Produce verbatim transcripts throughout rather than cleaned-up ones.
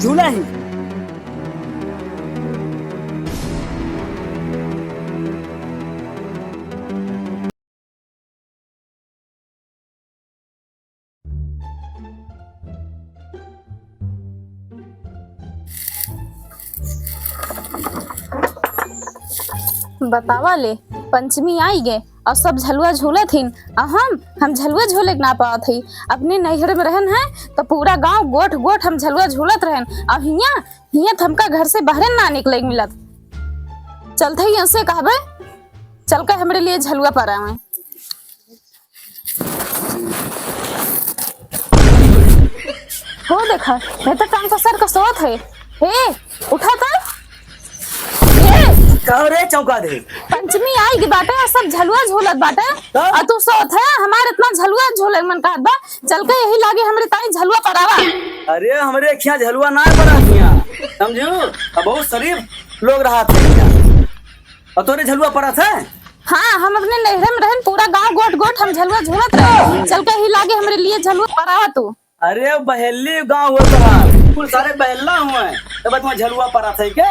झूला ही। बतावा ले, पंचमी आई गे और सब झलुआ झूलत हिन, और हम हम झलुआ झूले के ना पावत हई। अपने नैहर में रहन है तो पूरा गांव गोठ गोठ हम झलुआ झूलत रहन, और हियां हियां तो हमका घर से बाहरे ना निकले के मिलत। चलत हई ऐसे कहबे, चल के हमरे लिए झलुआ पर आवे। हो देखा, ये तो टांग पसर के सोत है। ए, उठा तो। ए, का रे चौंका दे? पंचमी आई गी बाटे, सब झलुआ झूलत बाटे। हाँ? और तू सोत है, हमार इतना झलुआ झूले मन कहत बा, चल के यही लागे हमरे ताई झलुआ परावा। अरे, हमरे खिया झलुआ ना परा खिया, समझू? अब बहुत शरीफ लोग रहा थे खिया। और तोरे झलुआ परा थे? हाँ, हम अपने नैहरे में रहन, पूरा गांव गोठ गोठ हम झलुआ झूलत रहे। चल के ही लागे हमरे लिए झलुआ परावा तू। अरे बहेली गांव हुआ तोहार, कुल सारे बहेला हुए, तब तुम्हारा झलुआ परा थे के?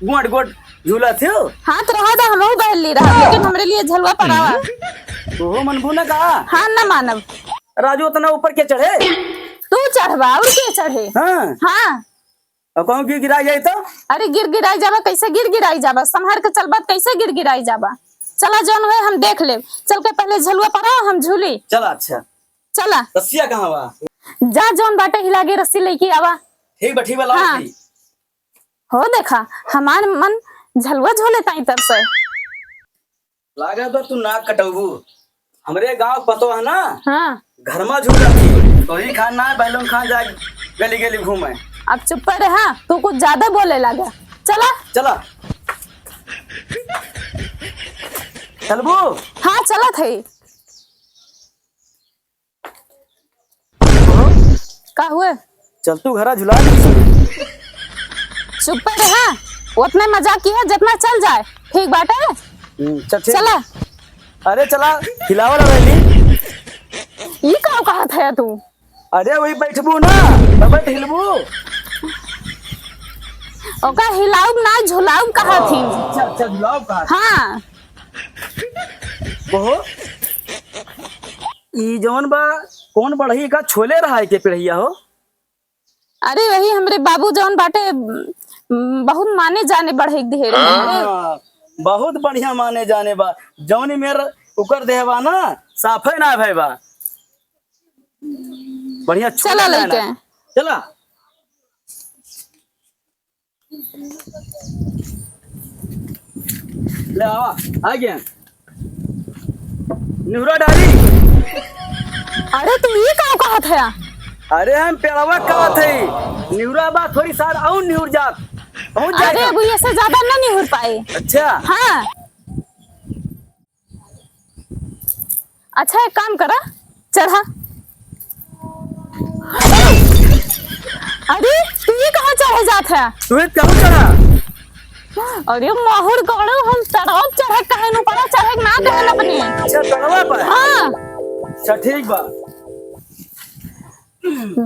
गोठ गोठ झूला थियो। हाँ, तो रहा था, हम बहेली रहा, लेकिन हमरे लिए झलुआ परावा। तू हो मनबू ना का? हाँ, ना मानब। राजू उतना ऊपर के चढ़े? तू चढ़बा, और के चढ़े? हाँ। हाँ। और कहूँ गिर गिराई जाए तो? अरे गिर गिराई जाबा, कैसे गिर गिराई जाबा? संभर के चलबा, कैसे गिर गिराई जाबा? चला जौन होए हम देख लेब। चल के पहले झलुआ परावा, हम झूली। चला, अच्छा। चला। रस्सिया कहाँ बा? जा जौन बाटे हिला के रस्सी लेके आवा। ठीक बा, ठीक बा, लाओ हाँ। रस्सी। हो देखा, हमार मन झलुआ झूले ताई तरसे। लागत बा तू नाक कटौबू। हमरे गांव पतो है ना? हाँ। घरमा झूलत ही। तोही खान ना, बैलून खान जाए गली गली घूमे। अब चुप्पे रहा, तू कुछ ज्यादा बोले लागा। चला। चला। चलबू? हाँ, चलत है। का हुए? चल तू घरा झुला दे। चुप्पे रहा, उतने मजाक किया जितना चल जाए, ठीक बाटे? हम्म, चल ठीक। चला। अरे चला, हिलावल रहली। ई का कहत है तू? अरे वही बैठबू ना, तब हिलबू। ओका हिलाउब ना, झुलाउब कहत ही। अच्छा, अच्छा, झुलाउब कहत। हाँ। ओहो, ई जौन बा, कौन बढ़ई का छोले रहा है के पिढ़ैया हो? अरे वही हमरे बाबू जौन बाटे, उम, बहुत माने जाने बढ़ई के ढेर में। हाँ, बहुत बढ़िया माने जाने बा। जौन मेर उकर देह बा ना, साफे ना भय बा। बढ़िया छोले चला ना, लइके। ना। चला। ले आवा, आ गया। निहुरा डाली। अरे तू ये का कहत है? अरे हम पेड़वा कहत है। निहुरा बा थोड़ी सार और निहुर जात। पहुंच जाए अरे का? अब ये से ज्यादा ना निहुर पाए। अच्छा। हाँ। अच्छा, एक काम करा, चढ़ा। अरे, तू ये कहाँ चढ़े जात है? तू ये कहूँ चढ़ा? अरे, माहुर गड़ू, हम चढ़ब चढ़े कहे न, ऊपर चढ़े ना कहे न अपने। अच्छा, चढ़वा पर? हाँ। अच्छा, ठीक बा।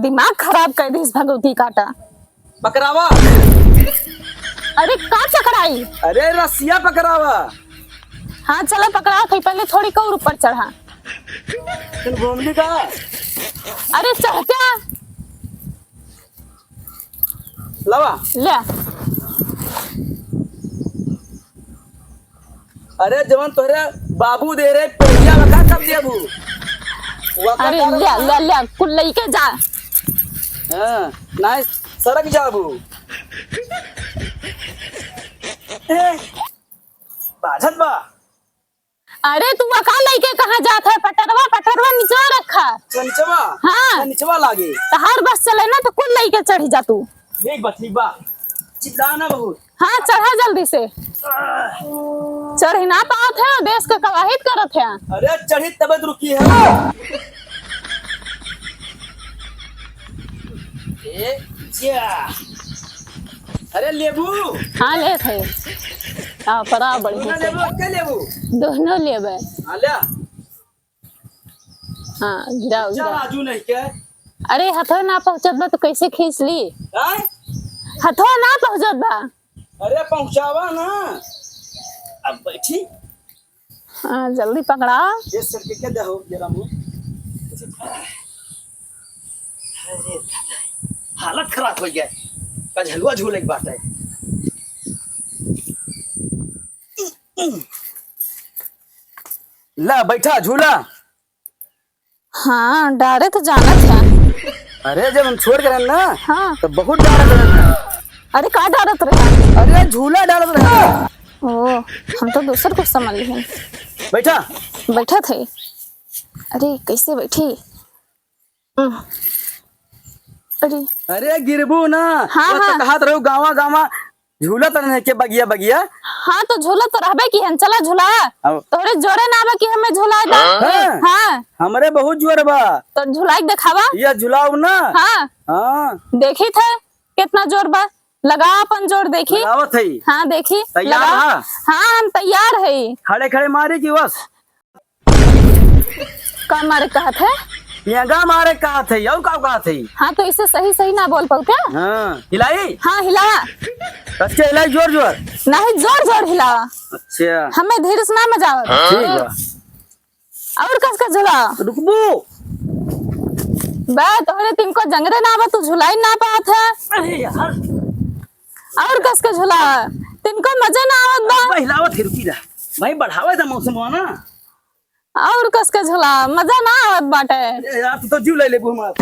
दिमाग खराब कर दिस भगवती काटा। पकड़ावा। अरे का पकड़ाई? अरे रस्सिया पकड़ावा। हाँ चला पकड़ावा, फिर पहले थोड़ी और ऊपर चढ़ा। तुम घूमली का? अरे चढ़ क्या? लावा। ले। अरे जवन तोहरे बाबू दे रहे पेड़िया वका कब देबू? वका अरे कब ले, ले, ले, कुल लइके जा। हाँ, नाय सरक जाबू। ए, बाझत बा। अरे तू वका लइके कहाँ जात है? पटरवा, पटरवा निचवा रखा। अच्छा, निचवा? हाँ। अच्छा, निचवा लागे। तो हर बस चले ना तो कुल लइके चढ़ी जा तू। ठीक बा, ठीक बा। चिल्ला ना बहुत। हाँ, चढ़ा जल्दी से। चढ़ी ना पावत है, देश के कवाहिद करत है। अरे, चढ़ी तबे तो रुकी है। ए, जा। अरे, लेबू। हाँ, लेत है। हाँ, परा बढ़िया दोनों से। लेबू, के लेबू? दोनों लेबे। हाँ, ले। हाँ, गिराओ, जा गिराओ। राजू नहीं के। अरे, हथवे ना पहुँचत बा तो कैसे खींच ली? आय? हथवा ना पहुँचत बा। अरे पहुँचावा ना। अब बैठी। हाँ, जल्दी पकड़ा। ये सर के क्या दहो जरा मुँह। अरे दादा, हालत खराब होइ गया। का झलुआ झूले के बात है। ला बैठा झूला। हाँ, डारे तो जानत है। अरे, जब हम छोड़ के रहन ना, हाँ। तो बहुत डारत रहन। अरे, का डारत रहे? अरे, झूला डारत रहे। ओ, हम तो दूसर कुछ समझ लिहन। बैठा। बैठा थे। अरे, कैसे बैठी? हम्म। अरे। अरे, गिरबू ना। हाँ, वो तो हाँ। कहत रहू, गावा, गावा। झूलत रहन है के बगिया बगिया? हाँ, तो झूलत तो रहबे की हन, चला झूला। अब तोहरे जोरे ना आवे कि हमें झुलाए दा। हाँ। हाँ। हमरे बहुत जोर बा। तो झुलाई के देखावा। ये झुलाओ ना। हाँ। हाँ। देखी थे कितना जोर बा, लगा अपन जोर देखी। लगावत है। हाँ, देखी। तैयार लगा। हा? हाँ, हम तैयार है। खड़े खड़े मारी की बस? का मारे कहत है? नेगा मारे कहत है, और का कहत है? हाँ, तो इसे सही सही ना बोल पाऊ क्या? हाँ, हिलाई? हाँ, हिला। कस के हिलाई, जोर जोर? नहीं, जोर जोर हिला। अच्छा। हमें धीरे से ना मजा आवत। ठीक बा। और कस के झुला? रुकबू। बे, तोहरे तिनको जंगरे ना बा, तू झुलाई ना पात है। अरे यार। और कस के झुला? तिनको मजा ना आवत बा। भाई हिलावत है, रुकी रहा। भाई बढ़ावे था मौसम हुआ ना। और कस के झुला, मजा ना आवत बाटे। ए यार, तू तो जीव ले लेबू हमार।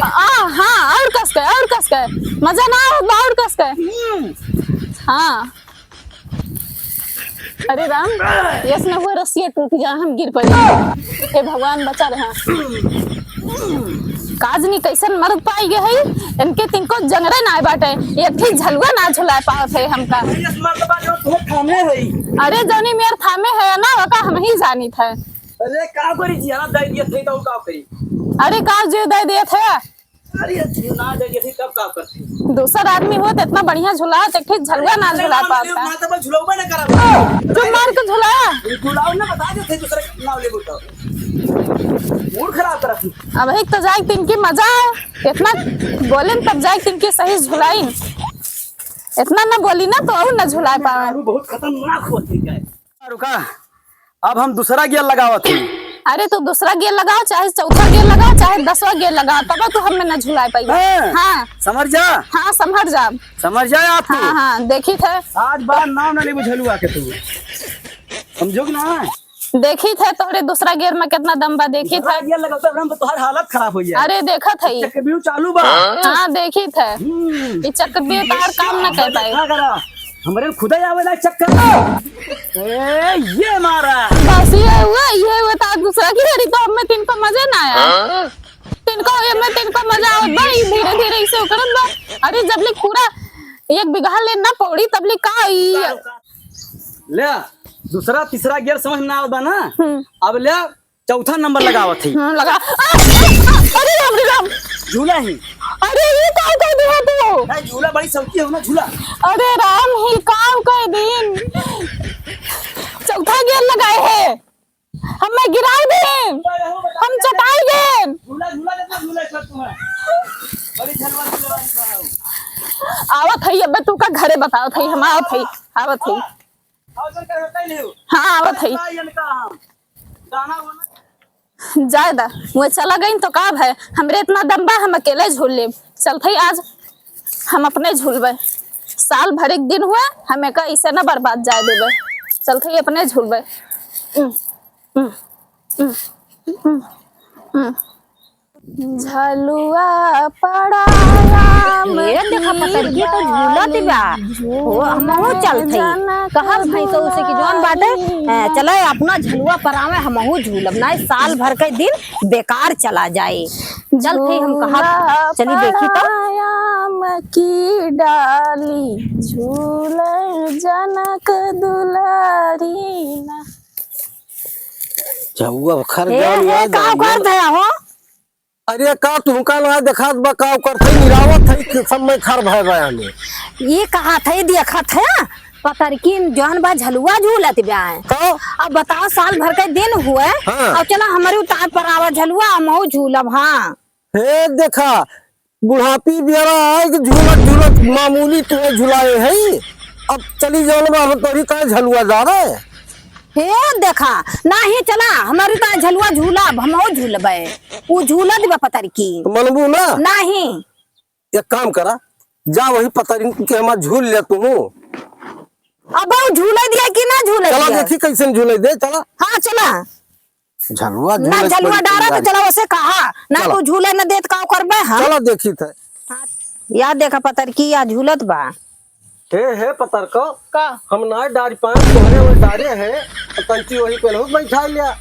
आ, हाँ, और कस के, और कस के। मजा ना आवत बा, और कस के। हम्म। हाँ। अरे राम, यस न हुआ रस्सिया टूट जा, हम गिर पड़े। हे भगवान, बचा रहे। काजनी कैसन मर्द पाई गए है, इनके तिनको जंगरे ना बाटे, एक ठे झलुआ ना झुला पावत है हमका। अरे, इस मर्द बा जो तुम्हें थामे है। अरे, जौनी मेर थामे है ना, ओका हम ही जानित है। अरे, का करी जी, ना दे दिए थे तो का करी? अरे, का जो दे दिए थे? अरे, ये ना दे दिए थे तब का करते? दूसर आदमी होत इतना बढ़िया झुलात, एक ठे झलुआ ना अरे, झुला ना, पावत ना, है। ना तो मैं झुलौबे ना करब। चुप मार के झुला। ये झुलाओ ना, बता देते दूसरे नाम लेबू तो। मूड खराब करत है। अब एक तो जाए तिनकी मजा है, इतना बोलेन तब जाए तिनकी सही झुलाइन। इतना ना बोली ना तो और ना झुला पावे। दारू बहुत खतरनाक होती है। रुका, अब हम दूसरा गियर लगावत ही। अरे तू दूसरा गियर लगाओ, चाहे चौथा गियर लगाओ, चाहे दसवाँ गियर लगाओ, तब तू हमें ना झुला पाई। हाँ। हाँ। समझ जा। हाँ, समझ जा। समझ जा आप तू। हाँ, हाँ, देखी थे। आज बार नाम ना लेबू झलुआ के तू। समझो कि ना? देखी थे तोहरे दूसरा गियर में कितना दम बा, देखी दूसरा थे। गियर लगाते हम तो तोहार हालत खराब हो जाए। अरे देखत है। चक्रव्यूह चालू बा। हाँ, देखी थे। हम्म। ये चक्रव्यूह तार काम ना कर पाए। देखा करा, हमरे खुदा आवेला चक्कर। ए, ये मारा। बस ये हुआ, ये हुआ तो दूसरा गियर ही तो हमें तिनको मजे ना आया। तिनको, ये में तिनको मजा आवत बा, ई धीरे धीरे इसे उकरत बा। अरे जब ले पूरा एक बीघा ले ना पौड़ी तब ले का ई ले, दूसरा, तीसरा गियर समझ में ना आवत बा ना? हम्म। अब ले, चौथा नंबर लगावत ही। हम्म, लगा। आ, आ, आ, अरे राम रे राम। झूला ही। अरे, ये का कर दिया तू? नहीं, झूला बड़ी सौकी हो ना, झूला। अरे राम, ही काम कर दिन। चौथा गियर लगाए है। हमें गिराई दिन। हम चटाई दिन। झूला, झूला, झूला, झूला, झूला, झूला। बड़ी झलवा, झलवा, झलवा। आवत है, अबे तू का घरे बतावत है, हम आवत है, आवत है। हाँ, आवत है। जाए दा, वो चला गई तो का भय, हमरे इतना दम बा, हम अकेले झूल लेब। चलत है आज हम अपने झूलबे। साल भर एक दिन हुआ, हम एका इसे ना बर्बाद जाए देबे। चलत है अपने झूलबे। उम, उम, उम, उम, उम। झलुआ पड़ाया ए, देखा, पतरकी तो झूलत बा। ओ, हमहू चलत हई। कहत भैंसो उसे कि जौन बाटे, ए, चले अपना झलुआ परावे, हमहू झूलब। नाहीं, साल भर के दिन बेकार चला जाए। चलत हई हम कहत, चली देखी तो। आम की डाली झूले जनक दुलारी ना। झउआ खर ए, जान ए, याद का आ गया। करत है हो? अरे का तुमका ना देखात बा, का करत है, निरावत है कि सब में खर भय गया ने। ये कहत है, देखत है, पतरकी जौन बा झलुआ झूलत बा है। तो? अब बताओ, साल भर के दिन हुए, हाँ। अब चला हमरे उतार पर आवा झलुआ, हमहू झूलब, हाँ। हे देखा, बुढ़ापी बेरा आए कि झूलत झूलत मामूली तुम्हें झुलाए है। अब चली जाओ ना, हम तोरी का झलुआ जा रहे। हे देखा, नाही चला, हमारी तो झलुआ झूला, अब हमहू झूलबे। उ झूलत बा पतरकी। मनबू ना? नाही। एक काम करा, जा वही पतरकी के हमार झूल ले तू। अब उ झूले दिया कि ना झूले चला दिया? देखी कैसे झूले दे, चला। हाँ, चला। झलुआ ना, झलुआ डारा तो चला, वैसे कहा ना, चला। तू झूले न देत का करबे, हाँ? चला देखी थे। हाँ, या देखा पतरकी या झूलत बा। हे, हे पतरको, का? हम ना डारी पाएँ, तोहरे वो डारे हैं, तंची वही पे लोग बैठा लिया।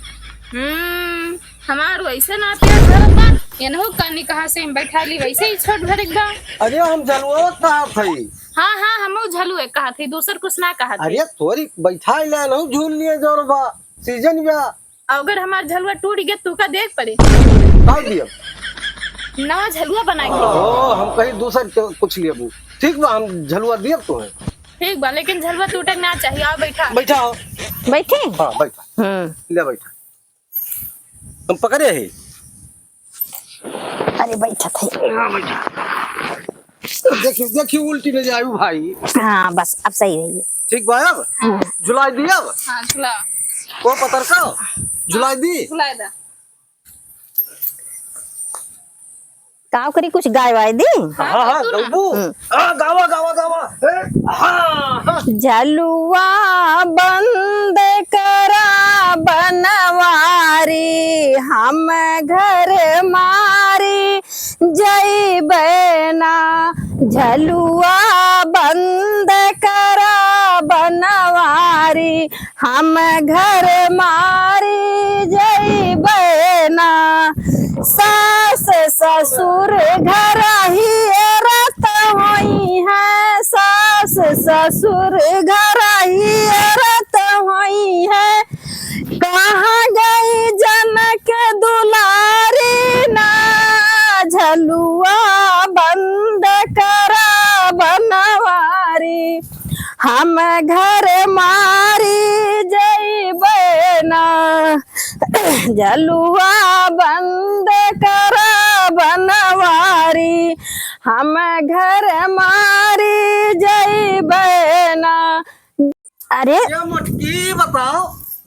हम्म, हमार वैसे ना प्यार भरत बा, एनहु कानी कहाँ से हम बैठा ली, वैसे ही छोट भरत बा। अरे हम झलुआ कहा थई। हाँ, हाँ, हमहू झलुए कहा थई, दूसर कुछ ना कहा थई। अरे थोरी बैठा ले, एनहु झूल लिए जोर बा, सीजन बा। अगर हमार झलुआ टूट गया, तू का देख पड़े? का दिया? नवा झलुआ बना के। ओ, हम कहीं दूसर के कुछ लेबू। ठीक बा, हम झलुआ दियब तोहे। ठीक बा, लेकिन झलुआ टूटे के ना चाहिए। आओ बैठा। बैठा हो। बैठी? हाँ, बैठा। हम्म। ले बैठा। हम पकड़े ही। अरे बैठा थे। हाँ, बैठा। देखी, देखी, उल्टी न जाए भाई। हाँ, बस अब सही रही है। ठीक बा अब? हाँ। झुलाई दी अब? हाँ, झुला। को पतरका? झुलाई दी? झुलाई दा। का करी, कुछ गाय वाय दी? हाँ, हाँ, हाँ, तू ना। गौबू। हम्म। हाँ, गावा, गावा, गावा। ए, हाँ, हाँ। झलुआ बंद करा बनवारी, हम घर मारी जइबे ना। झलुआ बंद करा बनवारी, हम घर मारी जइबे ना। सास ससुर घर ही रत होई है, सास ससुर घर ही रत होई है। कहाँ गई जनक दुलारी ना, झलुआ बंद करा बनवारी, हम घर मारी जइबे ना। झलुआ बंद करा बनवारी, हम घर मारी जइबे ना। अरे ये मटकी बताओ,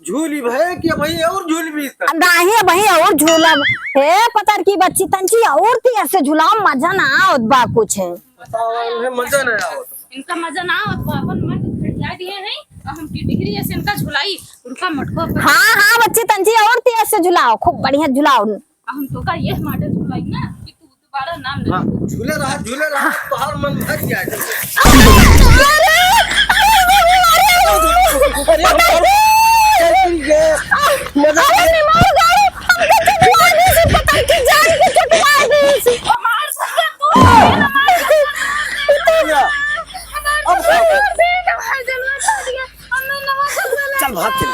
झूली भय कि भाई और झूली भी इस तरह? नाही भाई और झूलब। हे पतरकी बच्ची तंची और तेज से झुलाओ, मजा ना आवत बा कुछ। बताओ, इन्हें मजा नहीं आवत। इनका मजा ना आवत बा, अपन मन खिला दिए हैं और हम टिटहिरी ऐसे इनका झुलाई, उनका मटको पे। हाँ, हाँ बच्ची तंची और तेज से झुलाओ, खूब बढ़िया झुलाओ। हम तो का ये माटे झुलाई ना कि तू दोबारा नाम ले। हाँ, झूले रहा, झूले रहा, तोहार मन भर जाए। अरे, अरे, अरे, अरे, अरे, अरे, अरे, अरे, अरे, मजा अरे, अरे, मार गाड़ी, हमके चटवा दे से, पता कि जान के चटवा दे से। हमार संगे तू, हमार संगे तू। अब चल भाग चल।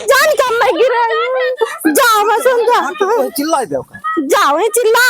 जान के हम नहीं गिरे। जाओ बस हम जा। भाग के चिल्ला दे ओका। जाओ ही चिल्ला।